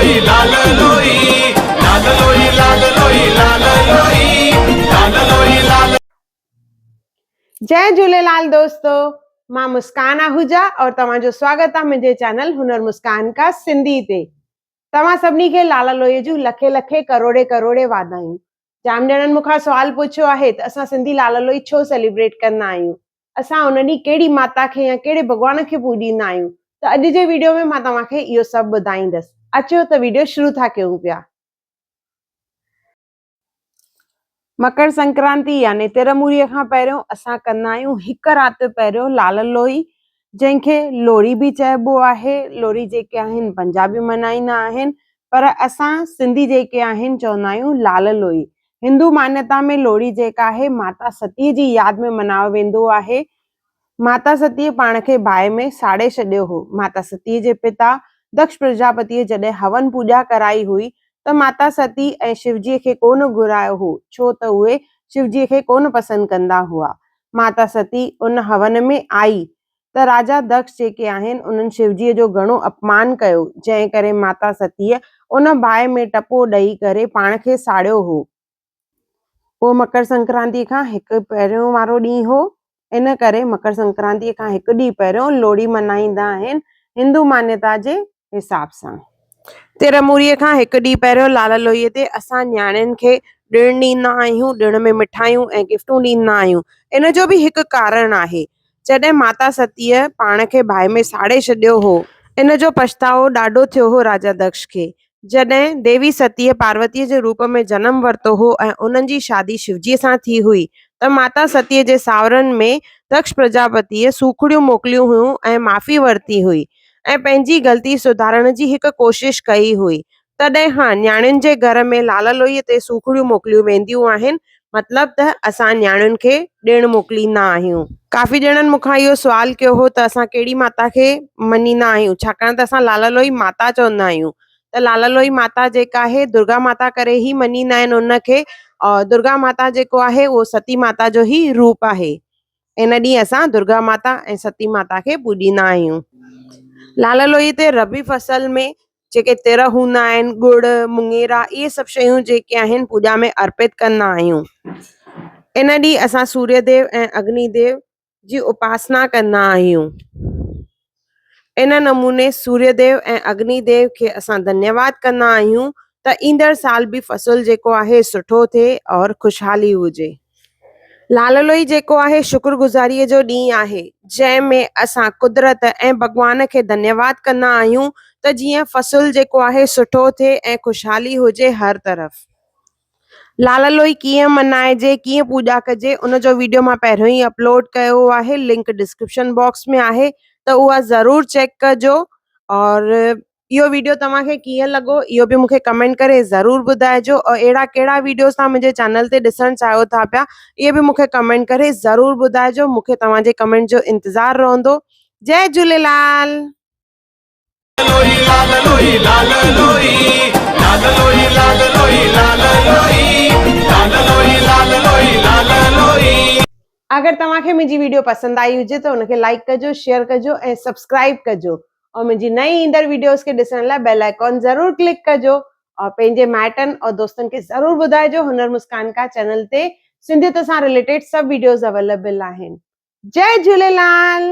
لوئي لال لوئي لال لوئي لال لوئي لال لوئي لال لوئي لال. جئي جهوليلال دوستو مان مسڪان آهوجا اور توهان جو سواگت آ منهنجي چينل هنر مسڪان ڪا سنڌي تي توهان سڀني کي لال لوئي جون لکين لکين ڪروڙين ڪروڙين واڌايون جام ڄڻن مون کان سوال پڇيو آهي ته اسان سنڌي لال لوئي ڇو سيليبريٽ ڪندا آهيون اسان ان ڏينهن ڪهڙي ماتا کي يا ڪهڙي ڀڳوان کي پوڄيندا آهيون ته اڄ جي ويڊيو ۾ مان توهان کي اهو سڀ ٻڌائيندس اچو ته ويڊيو شروع ٿا ڪيون پيا. مڪر سنڪرانتي يعني ترموريء کان پهريون اسان ڪندا آهيون هڪ رات پهريون لال لوئي جنهن کي لوهڙي به چئبو آهي لوهڙي جيڪي آهن پنجابي ملهائيندا آهن پر اسان سنڌي جيڪي آهن چوندا آهيون لال لوئي هندو مانيتا ۾ لوهڙي جيڪا آهي ماتا ستيء جي ياد ۾ ملهايو ويندو آهي. ماتا ستيء پاڻ کي باهه ۾ ساڙي ڇڏيو هو. ماتا ستيء جي پتا دڪش پرجاپتيء جڏهن هون پوڄا ڪرائي هئي ته ماتا ستي ۽ شوجيء کي ڪونه گهرايو هو ڇو ته اهي شوجيء کي ڪونه پسند ڪندا هئا. ماتا ستي ان هون ۾ آئي ته راجا دڪش جيڪي آهن انهن شوجيء جو گهڻو اپمان ڪيو، جنهن ڪري ماتا ستيء ان باهه ۾ ٽپو ڏئي ڪري پاڻ کي ساڙيو هو. اهو مڪر سنڪرانتيء کان هڪ پهريون وارو ڏينهن هو، ان ڪري مڪر سنڪرانتيء کان هڪ ڏينهن پهريون لوهڙي ملهائيندا آهن، هندو مانيتا جي حساب سان. ترموريء کان هڪ ڏينهن پهريون لال لوئيء تي اسان نياڻين کي ڏڻ ڏيندا آهيون، ڏڻ ۾ مٺايون ۽ گفٽون ڏيندا آهيون. ان جو به هڪ ڪارڻ آهي. جڏهن ماتا ستيء پاڻ کي باهه ۾ ساڙي ڇڏيو هو. ان جو پڇتاء ڏاڍو ٿيو هو راجا دڪش کي. جڏهن ديوي ستيء پاروتيء جي روپ ۾ جنم ورتو هو ۽ انهن جي شادي شوجيء سان ٿي هئي ته ماتا ستيء جي ساهرن ۾ دڪش پرجاپتيء سوکڙيون موڪليون هيون ۽ معافي ورتي هئي. ۽ پنهنجي غلطي سڌارڻ جي هڪ ڪوشش ڪئي هئي. تڏهن کان نياڻين جي گهر ۾ لال لوئيء تي سوکڙيون موڪليون وينديون آهن، مطلب ته اسان نياڻين کي ڏڻ موڪليندا آهيون. ڪافي ڄڻن مون کان اهو سوال ڪيو هو ته اسان ڪهڙي ماتا کي مڃيندا آهيون، ڇاڪاڻ ته اسان لال لوئي ماتا چوندا آهيون ته لال لوئي ماتا جيڪا آهي درگا ماتا ڪري ئي مڃيندا آهن ان کي اور درگا ماتا جيڪو آهي اهو ستي ماتا جو ئي روپ آهي. ان ڏينهن اسان درگا ماتا ۽ ستي ماتا کي پوڄيندا آهيون. لال لوئي تي ربيع فصل ۾ جيڪي تر هوندا آهن، ڳڙ، مڱيرا اهي سڀ شيون جيڪي آهن پوڄا ۾ ارپت ڪندا آهيون. ان ڏينهن اسان سوريه ديو ۽ اگني ديو جي اپاسنا ڪندا آهيون. ان نموني سوريه ديو ۽ اگني ديو کي اسان ڌنيواد ڪندا آهيون ته ايندڙ سال به فصل جيڪو آهي سٺو ٿئي اور خوشحالي هجي. لال لوئي جيڪو آهي شڪر گذاريء جو ڏينهن آهي جنهن ۾ اسان قدرت ۽ ڀڳوان کي ڌنيواد ڪندا آهيون ته جيئن فصل جيڪو آهي سٺو ٿئي ۽ خوشحالي هجي هر طرف. لال لوئي ڪيئن منائجي ڪيئن پوڄا ڪجي ان جو ويڊيو مان پهريون ئي اپلوڊ ڪيو آهي لنڪ ڊسڪرپشن باڪس ۾ آهي ته اها ضرور چيڪ ڪجو اور اهو ويڊيو توهان کي ڪيئن لڳو اهو به مونکي ڪمينٽ ڪري ضرور ٻڌائجو اور اهڙا ڪهڙا ويڊيوز توهان منهنجي چينل تي ڏسڻ چاهيو ٿا پيا اهي به مونکي ڪمينٽ ڪري ضرور ٻڌائجو مونکي توهان جي ڪمينٽ جو انتظار رهندو جئي جهوليلال. لوئي لال لوئي لال لوئي لال لوئي لال لوئي لال لوئي لال لوئي لال لوئي لال لوئي. اگر توهان کي منهنجي ويڊيو پسند آئي هجي ته ان کي لائيڪ ڪجو شيئر ڪجو ۽ سبسڪرائيب ڪجو اور منهنجي نئين ايندڙ ويڊيوز کي ڏسڻ لاء بيل آئيڪان ضرور ڪلڪ ڪجو اور پنهنجي مائٽن اور دوستن کي ضرور ٻڌائجو هنر مسڪان ڪا چينل تي سنڌيت سان رليٽيڊ سڀ ويڊيوز اويليبل آهن جئي جهوليلال.